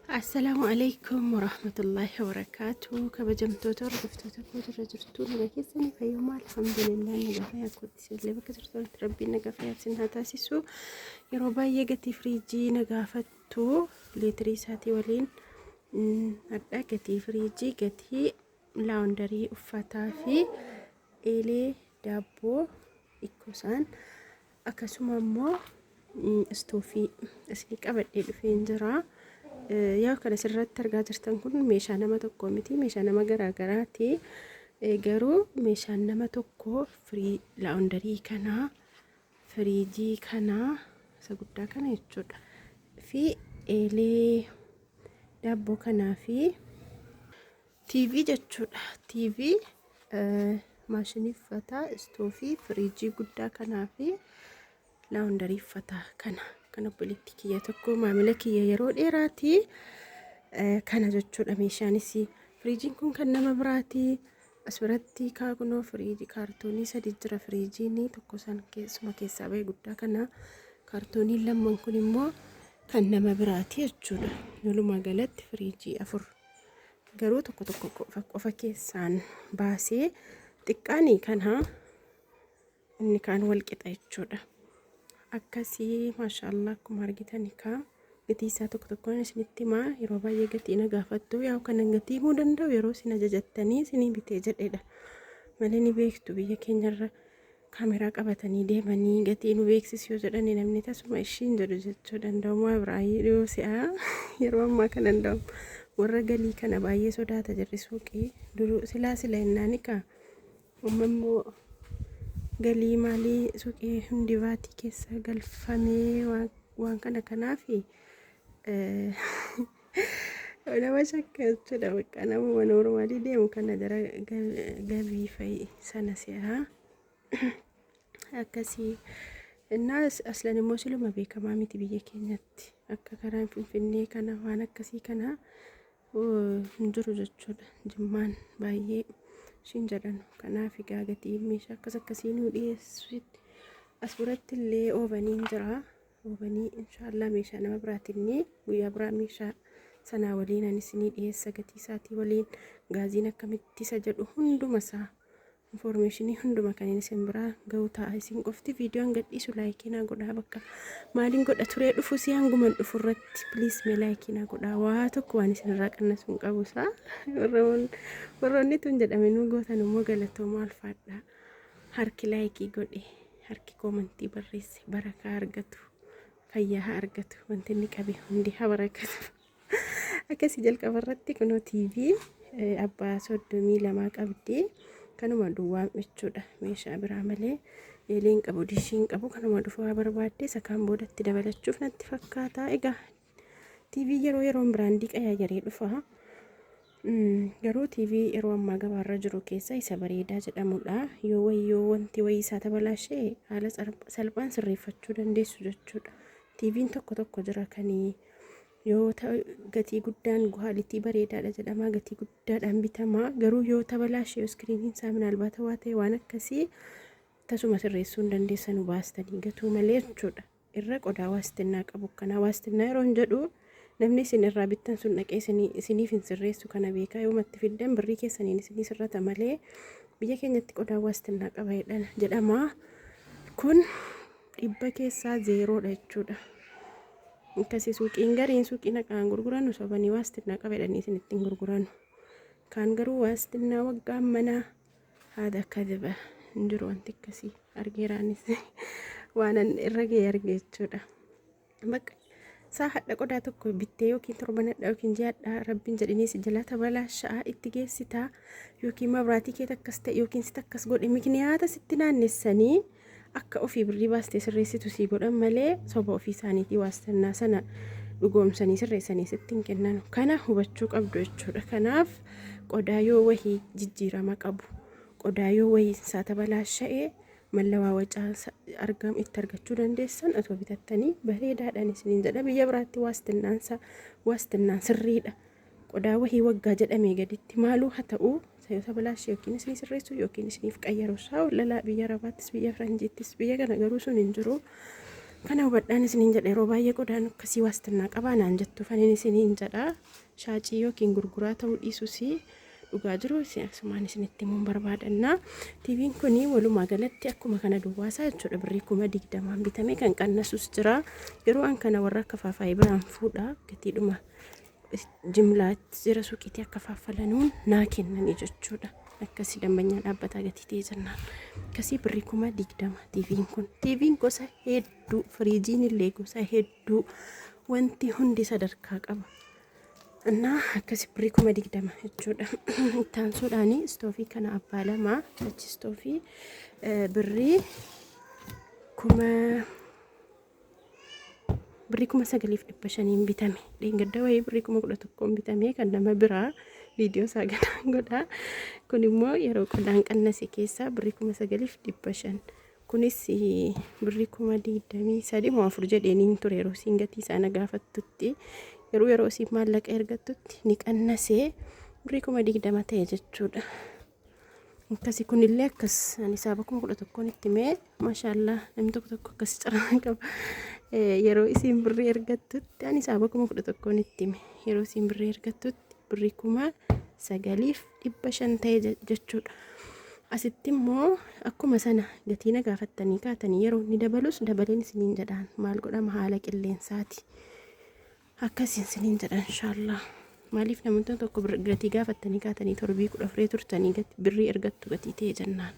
Assalaamu alaikum warahmatullaahi wabarakaatu. Kabajamtoota hordoftoota koo irra jirtu nagaa keessanii fayyummaa alhamdulillah nagaa fayyaa kootti isinillee bakka jirtanitti rabbiin nagaa fayyaa isin haa taasisu. Yeroo baay'ee gatii firiijii na gaafattu leetirii isaatii waliin hadha gatii firiijii gatii laawundarii uffataa fi eelee daabboo ikkosaan Akkasuma immoo istoofii isinii qabadhee dhufeen jira. Yaa kan asirratti argaa jirtan kun meeshaa nama tokkoo miti meeshaa nama garaa garaati. Garuu meeshaan nama tokkoo firii laawundarii kanaa firiijii kanaa isa guddaa kana jechuudha. Fi eelee daabboo kanaa fi TV jechuudha. TV maashinii uffataa, istoofii, firiijii guddaa kanaa fi laawundarii uffataa kana kan obboleettii kiyya tokko maamila kiyya yeroo dheeraati. Kana jechuudha meeshaanis. Firiijiin kun kan nama biraati. As biratti kaakunoo firiijii kaartoonii sadi jira firiijiin tokko isaan keessuma keessaa ba'e guddaa kana. Kaartooniin lamman kun immoo kan nama biraati jechuudha. Walumaa galatti firiijii afur. Garuu tokko tokko qofa qofa keessaan baasee xiqqaani kana inni kaan wal qixa jechuudha. Akkasii maashaallah akkuma argitan kaa gatii isaa tokko tokkoon isinitti himaa yeroo baay'ee gatii na gaafattu yaa kanan gatii himuu danda'u yeroo isin ajajattanii isinii bitee jedhedha. Malee ni beektu biyya keenyarra kaameraa qabatanii deemanii gatii nu beeksisi yoo jedhani namni tasuma ishiin jedhu jechuu danda'u maa biraayii dhiyoo si'a yeroo ammaa kana danda'u warra galii kana baay'ee sodaata jirri suuqii duruu silaa sila hinnaani kaa amma immoo galii maalii suuqii hundi baatii keessa galfamee waan kana kanaafi nama shakka jechuudha bakka namuma noormaalii deemu kana jara gabii fa'i sana si'a akkasii innaa aslan immoo siluma beekamaa miti biyya keenyatti akka karaan finfinnee kana waan akkasii kana hin jiru jechuudha jimmaan baay'ee ishiin jedhanu kanaaf egaa gatii meeshaa akkas akkasii nuu dhiyeessutti as biratti illee oovaniin jira. Oovanii inshaallah meeshaa nama biraatinni guyyaa biraa meeshaa sanaa waliin ani isinii dhiyeessa gatii isaatii waliin gaaziin akkamitti isa jedhu hunduma isaa infoormeeshinii hunduma kan inni isin biraa ga'u ta'a isin qofti viidiyoon gadhiisu laayikii naa godhaa bakka maaliin godha turee dhufu si hanguman dhufu irratti piliis mee laayikii naa godhaa waa tokko waan isin irraa qannasu hin qabu isaa warroonni tun jedhame nuu gootan immoo galatoomaa alfaadhaa harki laayikii godhe Harki koomantii barreesse barakaa argatu, fayyaa haa argatu, wanti inni qabe hundi haa barakatu. Akkasii jalqaba irratti kunoo TV abbaa 32 qabdi. Kanuma duwwaa jechuudha meeshaa biraa malee eeleen qabu dishiin qabu kanuma dhufuu haa barbaadde isa kaan boodatti dabalachuuf natti fakkaata. Egaa TV yeroo yeroon biraandii qayaayaree dhufa. Garuu TV yeroo ammaa gabaarra jiru keessa isa bareedaa jedhamudha. Yoo wayyoo wanti wayii isaa tabalaashee haala salphaan sirreeffachuu dandeessu jechuudha. TVn tokko tokko jira kan yoo gatii guddaan kwaalitii bareedaadha jedhama gatii guddaadhaan bitama garuu yoo tabalaashee yoo iskiriiniin isaa minaalbaata waa ta'e waan akkasii tasuma sirreessuu hin dandeessanu baastanii gatuu malee jechuudha. Irra qodaa waastinnaa qabu kana waastinnaa yeroo hin jedhu namni isin irraa bittan sun dhaqee isiniif hin sirreessu kana beekaa yoo matti fiddan birrii keessaniin isinii sirrata malee biyya keenyatti qodaa waastinnaa qaba jedhama kun dhibba keessaa zeeroodha jechuudha. Akkasii suuqiin gariin suuqii naqaan gurguranu sobanii waastinnaa qaba jedhanii isin ittiin gurguranu. Kaan garuu waastinnaa waggaa manaa Haadha kadhiba hin jiru wanti akkasii argeeraanis waanan irra ga'e arge jechuudha. Bakka saa hadha qodaa tokko bittee yookiin torban hadha yookiin ji'a hadha rabbiin jedhinii si jalaa tabalaa sha'aa itti geessitaa yookiin mabraatii kee takkas ta'e yookiin si takkas godhe mikniyaata sitti naannessanii akka ofii birrii baastee sirreessitu sii godhan malee soba ofii isaaniitii waastannaa sana dhugoomsanii sirreessanii sitti hin kennanu. Kana hubachuu qabdu jechuudha. Kanaaf qodaa yoo wahii jijjiirama qabu qodaa yoo wahii isaa tabalaasha'e mallawaawacaa argam itti argachuu dandeessan otoo bitattanii bareedaadhaan isiniin jedha. Biyya biraatti waastinnaansa waastinnaan sirriidha. Qodaa wahii waggaa jedhamee gaditti maaluu haa ta'u yoo tabalaashe yookiin isinii sirreessu yookiin isiniif qayyaru saa lalaa biyya arabaattis biyya faranjiittis biyya kana garuu sun hin jiru. Kana hubadhaan isiniin jedha. Yeroo baay'ee qodaan akkasii waastinnaa qabaa naan jettu faniin isiniin jedha. Shaacii yookiin gurguraa ta'uu dhiisus dhugaa jiru asumaan isinitti himuun barbaadanna. TV'n kun walumaa galatti akkuma kana duwwaasaa jechuudha, birrii 20,000n bitame, kan qannasus jira. Yeroo an kana warra akka faafaayii biraan fuudha, gatiidhuma jimlaatti jira, suuqiitii akka faaffalanuun naa kennanii jechuudha. Akkasii dambanyaa dhaabbataa gatii ta'e jennaan. Akkasii birrii 20,000 TV'n kun. TV'n gosa hedduu, firiijiin illee gosa hedduu, wanti hundi sadarkaa qaba. Innaa akkasii birrii 20,000 jechuudha. Itti aansuudhaan istoofii kana abbaa lamaa achi istoofii birrii 9,500n bitame. Dheengadda wayii birrii 11,000n bitame, kan nama biraa viidiyoo isaa ganaan godha. Kun immoo yeroo qodaan qannase keessaa birrii 9,500. Kunis birrii 23,000 moo afur jedheeniin ture yeroo isiin gatii isaa na gaafattutti. Yeroo yeroo isiin maallaqa ergattutti ni qannasee birrii 20,000 ta'e jechuudha. Akkasii kunillee akkas ani saaba 11,000n itti mee, maashaallaa, namni tokko tokko akkas carraa qaba. Yeroo isiin birrii ergattutti ani saaba 11,000n itti hime. Yeroo isiin birrii ergattutti birrii 9,500 ta'e jechuudha. Asitti immoo akkuma sana gatii na gaafattanii kaatanii yeroo inni dabalus dabaleen isiniin jedhaan, maal godhama, haala qilleensaati. Akkasiin isiniin jedha inshaallah. Maaliif namoonni tokko gatii gaafattanii kaatanii torbii 14 turtanii birrii ergattu gatii ta'e jennaan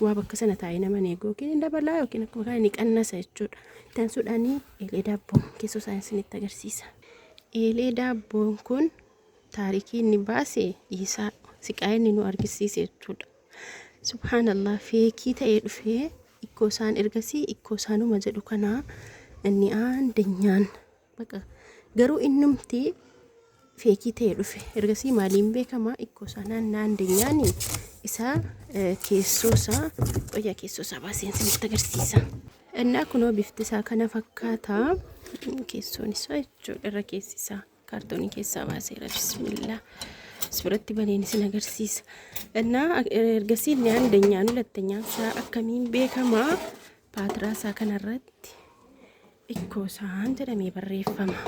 waa bakka sana taa'ee nama eegu yookiin hin dabalaa yookiin akkuma kana ni qannasa jechuudha. Itti aansuudhaan eelee daabboo keessoo isaa isinitti agarsiisa. Eelee daabboon kun taarikii inni baase dhiisaa, siqaa inni nu argisiise jechuudha. Subhaanallah, feekii ta'ee dhufee ikkoo isaan ergasii ikkoo isaanuma jedhu kanaa inni aandanyaan baqa, garuu innumti feekii ta'e dhufe. Ergasii maaliin beekama? Ikkoo isaanaan naandanyaan isaa keessoo isaa qoyyaa keessoo isaa baaseen isinitti agarsiisa. Innaa kunoo bifti isaa kana fakkaata, keessoon isaa jechuudha, irra keessi isaa kaartoonii keessaa baaseera. Bismillah. As biratti baneen isin agarsiisa. Innaa ergasii inni andanyaan hulatanyaan isaa akkamiin beekama? Paatiraa isaa kanarratti ikkoo isaan jedhamee barreeffama.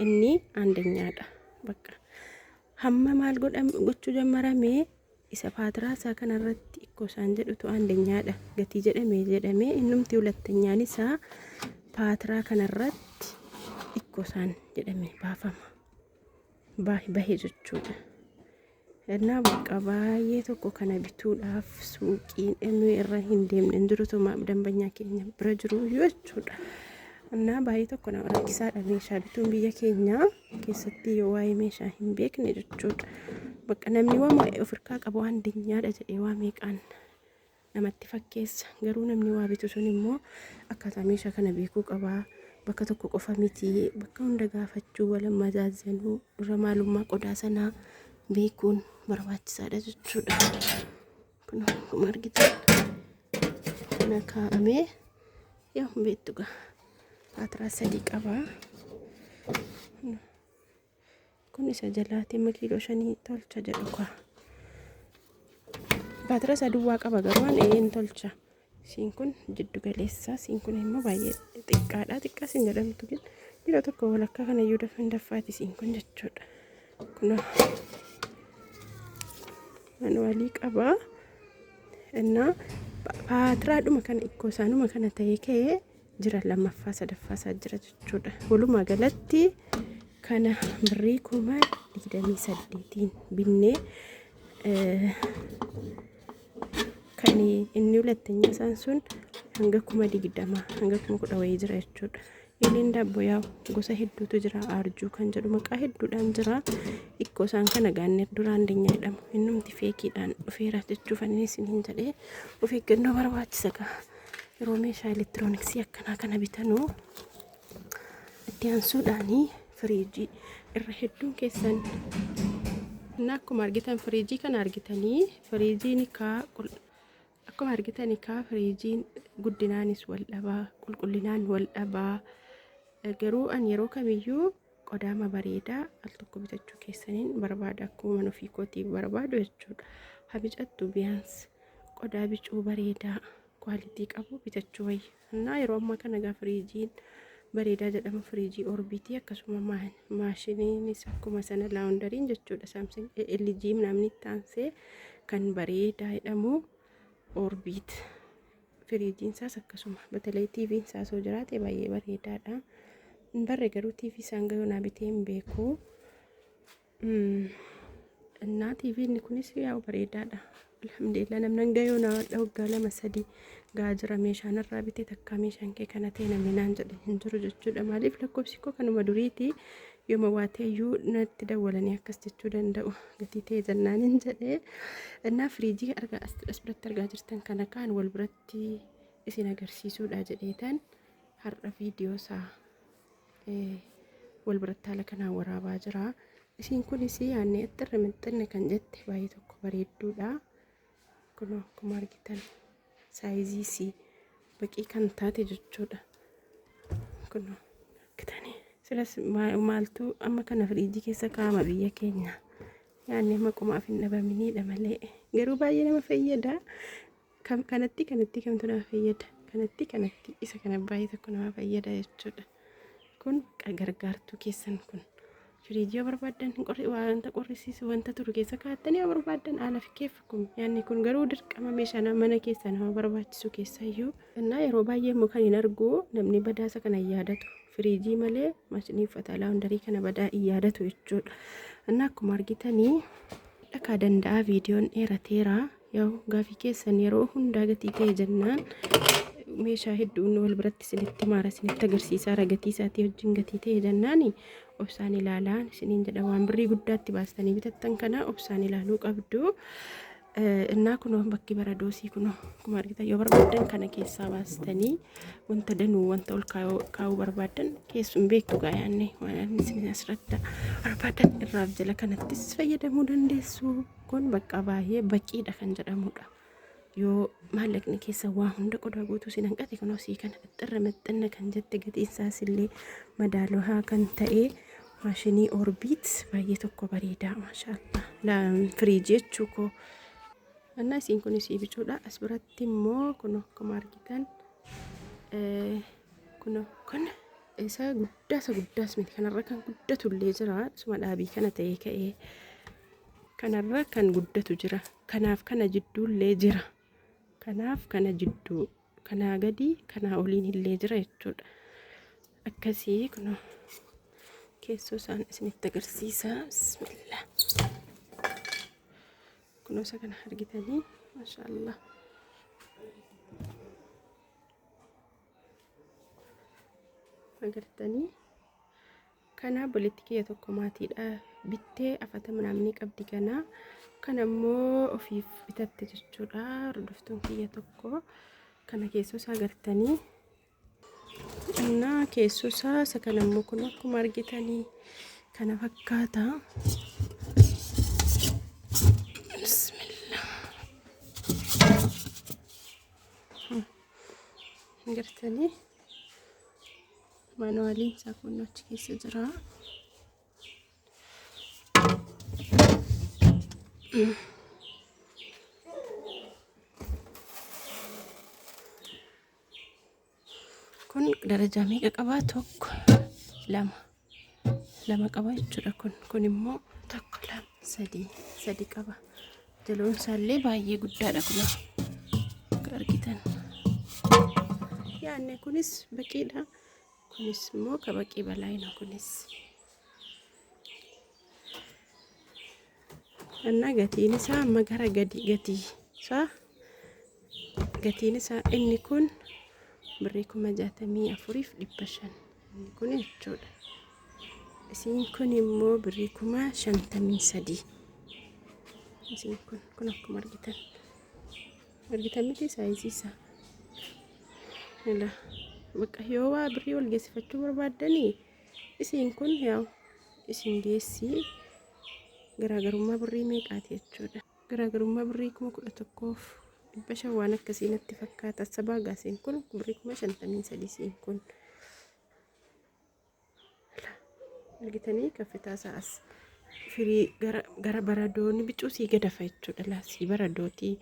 Inni andanyaadha. Bakka hamma maal gochuu jammaramee isa paatiraa isaa kanarratti ikkoo isaan jedhutu andanyaadha. Gatii jedhamee jedhamee innumti hulatanyaan isaa paatiraa kanarratti ikkoo isaan jedhamee baafama. Bahe jechuudha. Innaa bakka baay'ee tokko kana bituudhaaf suuqiin inni irra hin deemne hin jiru, tuma dambanyaa keenya bira jiru jechuudha. Innaa baay'ee tokko nama rakkisaadha meeshaa bituun biyya keenyaa keessatti yoo waa'ee meeshaa hin beekne jechuudha. Bakka namni waan of harkaa qabu waan dinyaadha jedhee waa meeqaan namatti fakkeessa. Garuu namni waa bitu sun immoo akkaataa meeshaa kana beekuu qabaa. Bakka tokko qofa miti, bakka hunda gaafachuu, wal mazaazanuu, dura maalummaa qodaa sanaa beekuun barbaachisaadha jechuudha. Kun akkuma argitan kana kaa'amee yaa beektu gaa paatiraa sadii qaba. Kun isa jalaati amma kiiloo 5 tolcha jedhu kaa. Paatiraa isaa duwwaa qaba, garuu waan hin tolcha. Isiin kun jiddu galeessa. Isiin kun immoo baay'ee xiqqaadha. Xiqqaa isin jedhamtu kiiloo tokko walakkaa kana iyyuu dafan daffaati isiin kun jechuudha. Kun manuwaalii qaba. Innaa paatiraadhuma kana ikkoo isaanuma kana ta'ee ka'ee jira, lammaffaa sadaffaa isaa jira jechuudha. Walumaa galatti kana birrii 28,000n binnee, kan inni hulattanyaa isaan sun hanga 20,000 hanga 10,000 wayii jira jechuudha. Eeleen daabboo yaa gosa hedduutu jira. Aarjuu kan jedhu maqaa hedduudhaan jira. Ikkoo isaan kana gaanne dura andanyaa jedhamu. Innumti feekiidhaan dhufeera jechuuf ani isiniin jedhee, of eeggannoo barbaachisa gaa. Yeroo meeshaa elektirooniksii akkanaa kana bitanuu. Itti aansuudhaanii firiijii irra hedduun keessan inni akkuma argitan firiijii kana argitanii, firiijiin kaa akkuma argitan kaa firiijiin guddinaanis wal dhabaa, qulqullinaan wal dhabaa. Garuu an yeroo kamiyyuu qodaama bareedaa al tokko bitachuu keessaniin barbaada, akkuma ofii kootiif barbaadu jechuudha. Habicattu biyaans qodaa bicuu bareedaa Quality qabu bitachuu wayya. Innaa yeroo ammaa kana egaa firiijiin bareedaa jedhama firiijii orbiitii akkasuma maashiniinis akkuma sana laawundariin jechuudha Samsung LG namni itti aansee kan bareedaa jedhamu orbiit firiijiin isaas akkasuma batalee tiiviin isaas yoo jiraate baay'ee bareedaadha. Hin barre garuu tiivii isaan gayoo naa bitee hin beeku. Innaa tiiviin kunis yaa'u bareedaadha. Alhamdulillah namni hanga yoonaa hadha waggaa lama sadii gaa jira meeshaan irraa bitee takkaa meeshaan kee kana ta'e namni naan jedhe hin jiru jechuudha. Maaliif lakkoofsi koo kanuma duriiti yooma waa ta'eyyuu natti dawwalanii akkas jechuu danda'u gatii ta'e jennaan hin jedhee. Innaa firiijii argaa as biratti argaa jirtan kana kaan wal biratti isin agarsiisuudha jedheetan har'a viidiyoo isaa wal biratti haala kanaan waraabaa jira. Isiin kunis yaadne xirri mixxinne kan jette baay'ee tokko bareedduudha. Kun akkuma argitan saayizii isii baqii kan taate jechuudha. Kun argitanii silas maaltu amma kana firiijii keessa kaa'ama biyya keenya. Yaadne maqumaaf hin dhabaminiidha malee garuu baay'ee nama fayyada. Kam kanatti kanatti kamtu nama fayyada? Kanatti kanatti isa kana baay'ee tokko nama fayyada jechuudha. Kun gargaartuu keessan kun. Firiijii yoo barbaaddan wanta qorrisiisu wanta turu keessa kaa'attanii yoo barbaaddan haala keef kun nyaanni kun garuu dirqama meeshaa mana keessa nama barbaachisu keessayyuu. Innaa yeroo baay'ee immoo kan hin argu namni badaasa kana hin yaadatu. Firiijii malee maashinii uffataa laawundarii kana badaa hin yaadatu jechuudha. Innaa akkuma argitanii dhakaa danda'a viidiyoon dheerateera. Yaa'u gaafii keessan yeroo hundaa gatii ta'e jennaan meeshaa hedduun wal biratti isinitti maara isinitti agarsiisaara gatii isaatii wajjin gatii ta'e jennaan obsaan ilaalaa isiniin jedha waan birrii guddaatti baastanii bitattan kana obsaan ilaaluu qabdu. Innaa kunoo bakki baradoosii kunoo akkuma argitan yoo barbaaddan kana keessaa baastanii wanta danuu wanta ol kaa'uu barbaaddan keessum beektu gaa yaanne waan isin asirratti barbaaddan irraaf jala kanattis fayyadamuu dandeessu. Kun bakka baay'ee baqiidha kan jedhamudha. Yoo maallaqni keessa waa hunda qodaa guutuu sin hanqate kunoo sii kana xixxirra mixxinna kan jette gatiin isaas illee madaalawaa kan ta'e maashinii orbiit baay'ee tokko bareedaa maashaallah. Firiijii jechuu koo. Annaa isiin kun isii bicuudha. As biratti immoo kun akkuma argitan kun kun isa guddaa isa guddaas miti kanarra kan guddatu illee jira. Isuma dhaabii kana ta'ee ka'ee kanarra kan guddatu jira. Kanaaf kana jidduu illee jira. Kanaaf kana jidduu kanaa gadi kanaa oliin illee jira jechuudha. Akkasii kun keessoo isaan isinitti agarsiisa. Bismillah. Kunoo isa kana argitanii maashaallah. Agartanii kana obboleetti kiyya tokko maatiidha bittee afata manaamni qabdi kana kana immoo ofiif bitatte jechuudha hordoftuun kiyya tokko kana keessoo isaa agartanii innaa keessoo isaa isa kana immoo kun akkuma argitanii kana fakkaata. Bismillah. Agartanii maanuwaaliin isaa kun achi keessa jira. Kun darajaa meeqa qabaa? Tokko, lama. Lama qaba jechuudha kun. Kun immoo tokko, lama, sadii. Sadi qaba. Jaloon isaallee baay'ee guddaadha kun. Akka argitan. Yaanne kunis baqiidha. Kunis immoo ka baqii balaayina kunis. Annaa gatiin isaa amma gara gadi gatii isaa gatiin isaa inni kun birrii 64,500 inni kun jechuudha. Isiin kun immoo birrii 53,000. Isiin kun kun akkuma argitan argitan miti saayizii isaa. Ila bakka yoo waa birrii wal geessifachuu barbaaddanii isiin kun yaa'u isin geessii garaagarummaa birrii meeqaati jechuudha. Garaagarummaa birrii 11,500 waan akkasii natti fakkaata. Sabaa gaasiin kun birrii 53,000 isiin kun. Argitanii kaffitaa isaa as firii gara baradoonni bicuu sii gadafa jechuudha. Laa sii baradootii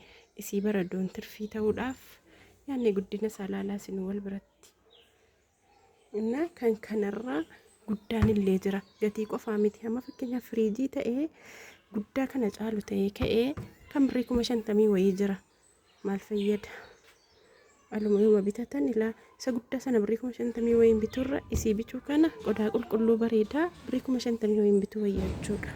isii baradoon tirfii ta'uudhaaf Yaanni guddina isaa laalaa isin wal biratti. Innaa kan kanarraa guddaan illee jira. Gatii qofaa miti. Amma fakkeenyaaf firiijii ta'ee guddaa kana caalu ta'ee ka'ee kan birrii 50,000 wayii jira. Maal fayyada? Aluma yooma bitatan ilaa isa guddaa sana birrii 50,000 wayiin bituurra isii bituu kana qodaa qulqulluu bareedaa birrii 50,000 wayiin bituu wayya jechuudha.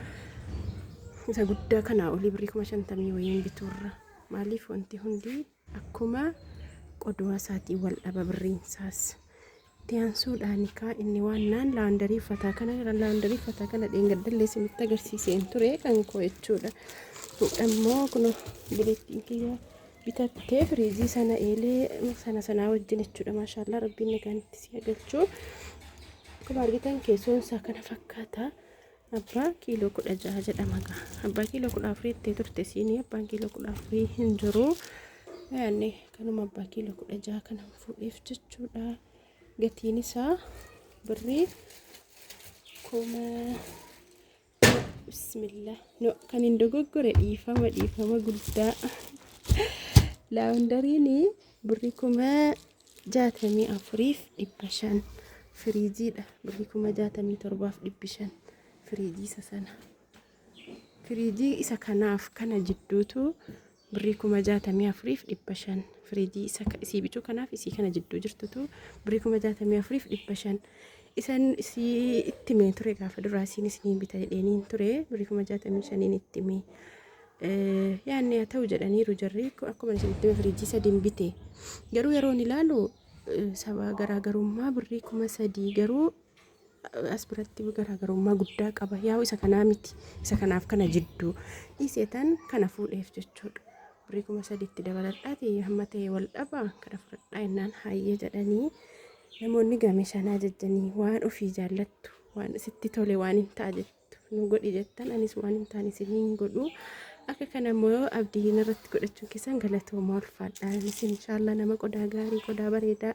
Isa guddaa kanaa olii birrii 50,000 wayiin bituurra. Maaliif wanti hundi akkuma qoduma isaatiin wal dhaba birriin isaas. Itti aansuudhaan kaa inni waan naan laandarii uffataa kana laandarii uffataa kana dheengaddallee isinitti agarsiiseen ture kan koo jechuudha. Ammoo kun buleettiin kiyya bitattee firiijii sana eelee sana sanaa wajjin jechuudha. Maashaallaa rabbiin nagaan itti si galchuu. Akkuma argitan keessoon isaa kana fakkaata. Abbaa kiiloo 16 jedhama gaa. Abbaa kiiloo 14 ittee turte siinii abbaan kiiloo 14 hin jiru. Yaanne kanuma abbaa kiiloo 16 kana fuudheef jechuudha. Gatiin isaa birrii kuma bismillah no kan hin dogoggore dhiifama dhiifama guddaa. Laawundariin birrii 64,500 firiijiidha. Birrii 67,500 firiijii isa sana. Firiijii isa kanaaf kana jidduutu birrii 64,500 firiijii isa isii bituu kanaaf isii kana jidduu jirtutu birrii 64,500 isan isii itti mee ture gaafa duraa isiin isinii bita jedheeniin ture birrii 65,000 itti mee. Yaanni haa ta'u jedhaniiru jarri akkuma isinitti hime firiijii sadiin bite. Garuu yeroon ilaalu saba garaagarummaa birrii 3,000 garuu as biratti garaagarummaa guddaa qaba. Yaa'u isa kanaa miti isa kanaaf kana jidduu dhiiseetan kana fuudheef jechuudha. Birrii 3,000tti dabaladhaati hamma ta'e wal dhaba kana fudhadhaa jennaan hayyee jedhanii namoonni game shanaa jajjanii waan ofii jaallattu waan sitti tole waan hin ta'a jettu. Nu godhi jettan anis waan hin taane isin hin godhu. Akka kana immoo abdii irratti godhachuun keessan galatoomaa ulfaadha. Anis inshaallah nama qodaa gaarii qodaa bareedaa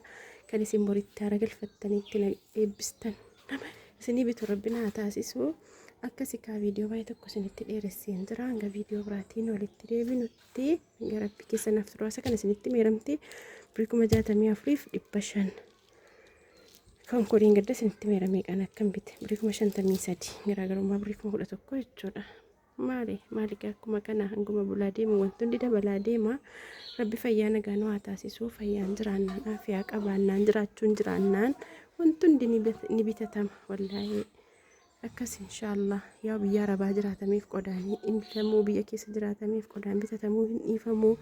kan isin boritti haara galfattanii itti na eebbistan nama isinii bitu rabbi na haa taasisu. Akkasi kaa viidiyoo baay'ee tokko isinitti dheeresseen jira. Hanga viidiyoo biraatiin walitti deebinutti hanga rabbi keessa naaf turu. Asa kana isinitti meeramte birrii 64,500. Kan koriin gadda isinitti meera meeqaan akkan bite birrii 53,000 garaagarummaa birrii 11,000 jechuudha. Maali maali akkuma kana hanguma bulaa deemu wanti hundi dabalaa deema. Rabbi fayyaa nagaa nu haa taasisu fayyaan jiraannaan aafiyaa qabaannaan jiraachuun jiraannaan wanti hundi ni bitatama wallaahi. Akkas inshaallah yaa biyya arabaa jiraatameef qodaan hin bitamuu biyya keessa jiraatameef qodaan bitatamuu hin dhiifamuu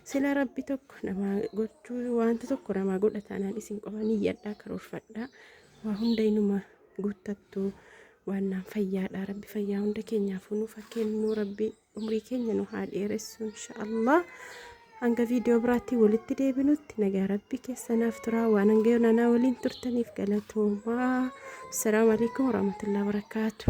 sila rabbi tokko namaa gochuu wanta tokko namaa godha taanaan isin qofa niyyadhaa karoorfadhaa waa hunda inuma guuttattu waannaan fayyaadha rabbi fayyaa hunda keenyaafuu nuuf haa kennu rabbi umrii keenya nu haa dheeressu inshaallah hanga viidiyoo biraatti walitti deebinutti nagaa rabbi keessanaaf turaa waan hanga yoonanaa waliin turtaniif galatoomaa. Assalaamu alaikum warahmatullahi wabarakaatu.